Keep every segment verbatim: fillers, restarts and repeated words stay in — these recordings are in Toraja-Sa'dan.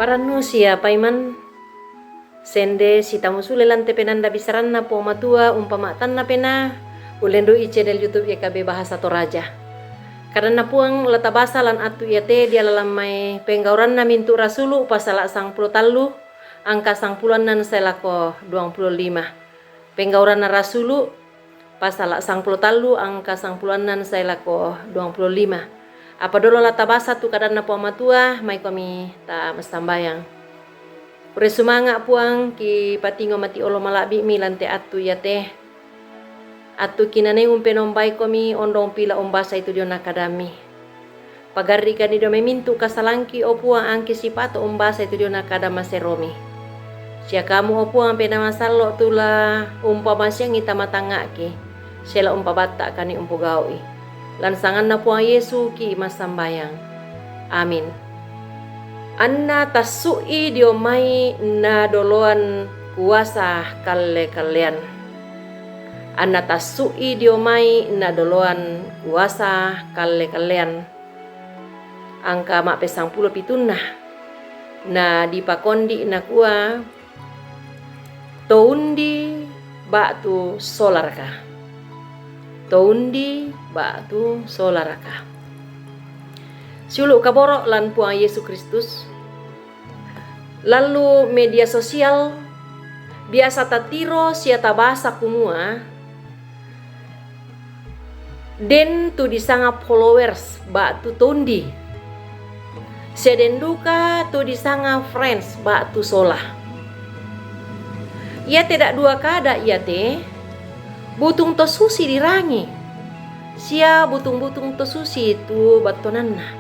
Parannu sia paiman, sende sitamu sule lan te penanda bisaranna Puang Matua umpama'tanna penaa, ullendu'i channel YouTube Y K B Bahasa Toraja. Kadanna Puang la tabasa lan attu iate diala lan mai Penggauranna Mintu' Rasulu' pasala sangpulo tallu, angka sangpulo annan sae lako duangpulo lima. Penggauranna Rasulu', pasala sangpulo tallu angka sangpulo annan sae lako duangpulo lima. Apa dolo la tabasa tu kadanna Puang Matua, maikomi ta massambayang. Pure sumanga' Puang, kipatingo mati olo mala'bi'mi lan te attu iate. Attu kinanai umpenombaikomi ondong pila umbasai tu diona kadammi. Pagarri'kani dio mai mintu' kasalangki, o Puang, angki sipato' umbasai tu diona kada maseromi. Sia Kamu, o Puang, Penaa Masallo', tu la umpamasiangi tama tangnga'ki, sia la umpabatta'kani umpogau'i. Lan sanganna Puang Yesu ki massambayang. Amin. Anna tassu'i dio mai nadoloan kuasa kalle-kallean. Anna tassu'i dio mai nadoloan kuasa kalle-kallean. Angka ma'pesangpulo pitunna. Na dipakondi' nakua, to undi ba'tu solaraka. To undi ba'tu solaraka. Siulu' kaboro' lan Puang Yesu Kristus. Lallu media sosial biasa tatiro sia tabasa kumua, den tu disanga followers ba'tu to undi, sia den duka tu disanga friends ba'tu sola. Iate da'dua kada iate butung to susi dirangi, sia butung-butung to susi tu battuananna.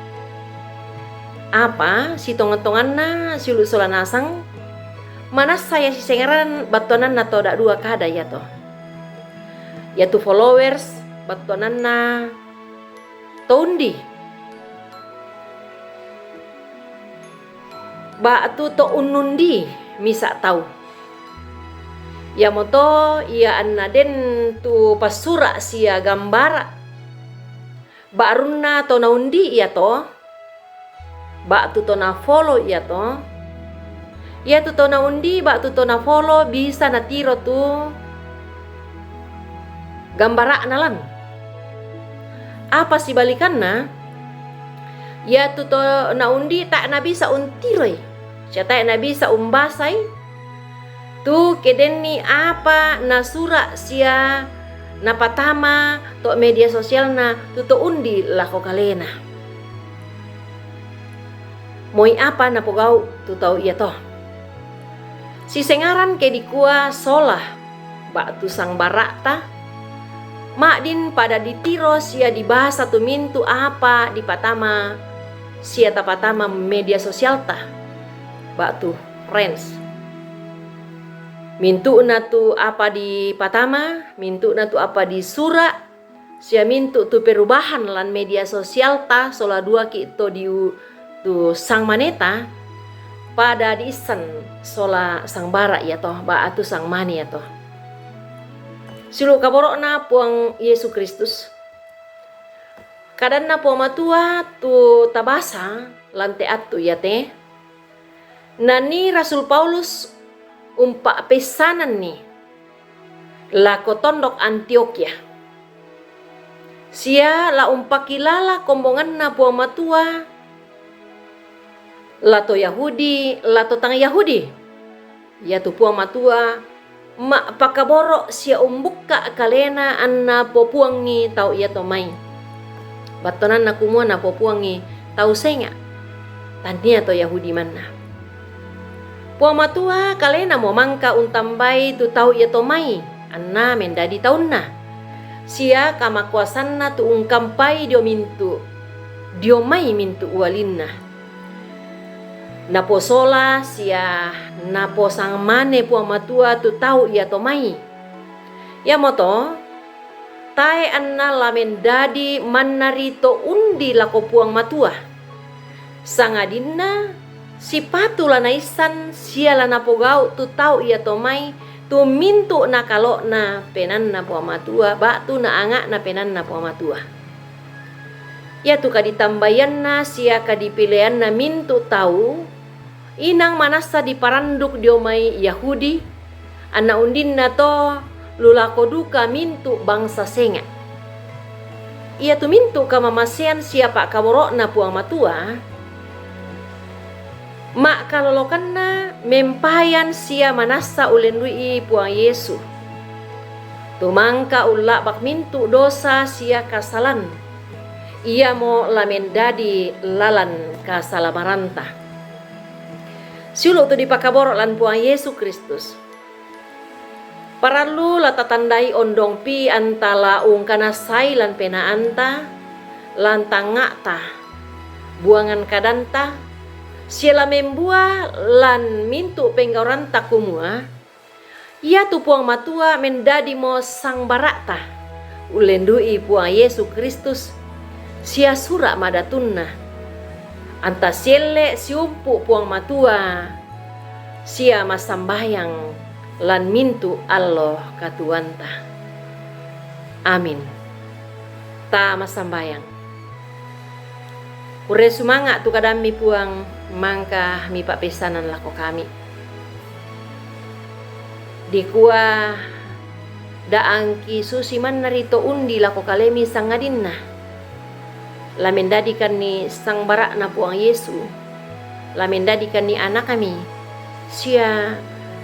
Apa sitongan-tonganna siulu' sola nasang, manassa ia sisengaran battuananna to da'dua kada iato. Iatu followers battuananna to undi, ba'tu to unnundi misa' tau. Iamoto ia anna den tu passura' sia gambara', ba'runna to naundi iato, ba'tu to nafollow iato. Iatu to naundi ba'tu to nafollow bisa natiro tu gambara'na lan. Apa sibalikanna, iatu to naundi tae' nabisa untiroi, sia tae' nabisa umbasai, tu ke denni apa nasura' sia napatama to media sosialna tu to undi lako kalena. Moi apa napogau' tu tau iato. Sisengaran ke dikua sola ba'tu sangbara'ta, ma'din pada ditiro sia dibasa tu mintu' apa dipatama sia tapatama media sosialta ba'tu friends. Mintu'na tu apa dipatama, mintu'na tu apa disura', sia mintu' tu perubahan lan media sosialta sola duaki' to diu tu sangmaneta, pada diissan sola sangbara' iato, ba'tu sangmane iato. Siulu' kaboro'na Puang Yesu Kristus. Kadanna Puang Matua tu tabasa lan te attu iate, nanii Rasul Paulus umpa'peissananni lako tondok Antiokhia, sia la umpakilala kombonganna Puang Matua, la to Yahudi, la to tang Yahudi. Iatu Puang Matua ma'pakaboro' sia umbukka' kalena anna popuangngi tau iato mai. Battuananna kumua napopuangngi tau senga', tannia to Yahudi manna. Puang Matua kalenamo mangka untambai tu tau iato mai, anna mendadi taunna, sia kamakuasanna tu ungkampai dio mintu', dio mai mintu' ualinna. Naposola sia naposangmane Puang Matua tu tau iato mai. Iamoto, tae' anna la mendadi mannari to undi lako Puang Matua, sangadinna sipatu la naissan sia la napogau' tu tau iato mai tu mintu' nakalo'na PenaNa Puang Matua ba'tu naanga'na PenaNa Puang Matua. Iatu kaditambaianna sia kadipileanna mintu' tau Inang manassa diparanduk dio mai Yahudi, anna undinna to lu lako duka mintu' bangsa senga'. Iatu mintu' kamamasean sia pa'kaboro'Na Puang Matua, ma'kalolokanna mempayan sia manassa ullendu'i Puang Yesu, tu mangka ulla'bak mintu' dosa sia kasalan, iamo la mendadi lalan kasalamaranta. Siulu' tu dipakaboro' lan Puang Yesu Kristus. Parallu la tatandai ondongpi anta la ungkanassai lan penaanta, lan tangnga'ta, buangan kadanta, sia la membua lan mintu' penggau'ranta kumua, iatu Puang Matua mendadimo sangbara'ta, ullendu'i Puang Yesu Kristus, sia sura' madatunna, anta sielle' siumpu' Puang Matua, sia massambayang lan mintu' allo katuoanta. Amin. Ta massambayang. Kurre sumanga' tu kadammi Puang, mangka mipa'peissanan lako kami. Dikua da'angki susi mannari to undi lako kalemi sangadinna. La mendadikanni sangbara'Na Puang Yesu, la mendadikanni anakmi, sia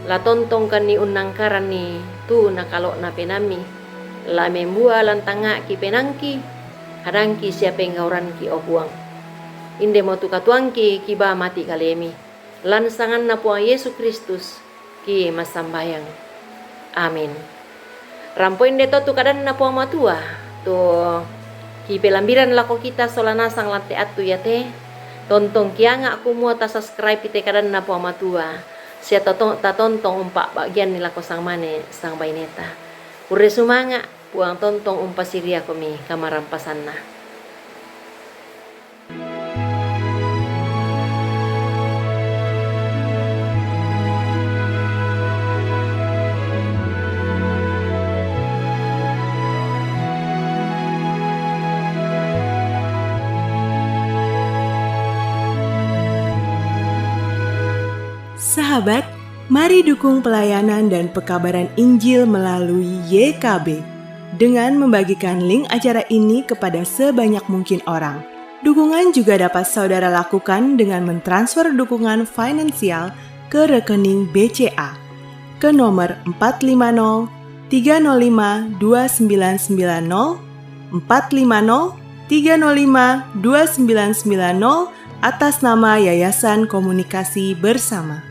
la tontongkanni unnangkaranni tu nakalo'na penaammi, la membua lan tangnga'ki penaangki, kadangki sia penggauranki, o Puang. Indemo tu katuoangki kibaa mati kalemi. Lan sanganNa Puang Yesu Kristus ki massambayang. Amin. Rampo inde to tu kadanNa Puang Matua, tu kipelambiran lako kita sola nasang lan te attu iate, tontong kianga' kumua tasubscribe te kadanNa Puang Matua, sia tato-, tatontong umpa'ba'gianni lako sangmane sangbaineta. Kurre sumanga', Puang tontong umpasiriakomi kamarampasanna. Sahabat, mari dukung pelayanan dan pekabaran Injil melalui Y K B dengan membagikan link acara ini kepada sebanyak mungkin orang. Dukungan juga dapat saudara lakukan dengan mentransfer dukungan finansial ke rekening B C A ke nomor empat lima nol tiga nol lima dua sembilan sembilan nol, empat lima nol tiga nol lima dua sembilan sembilan nol, atas nama Yayasan Komunikasi Bersama.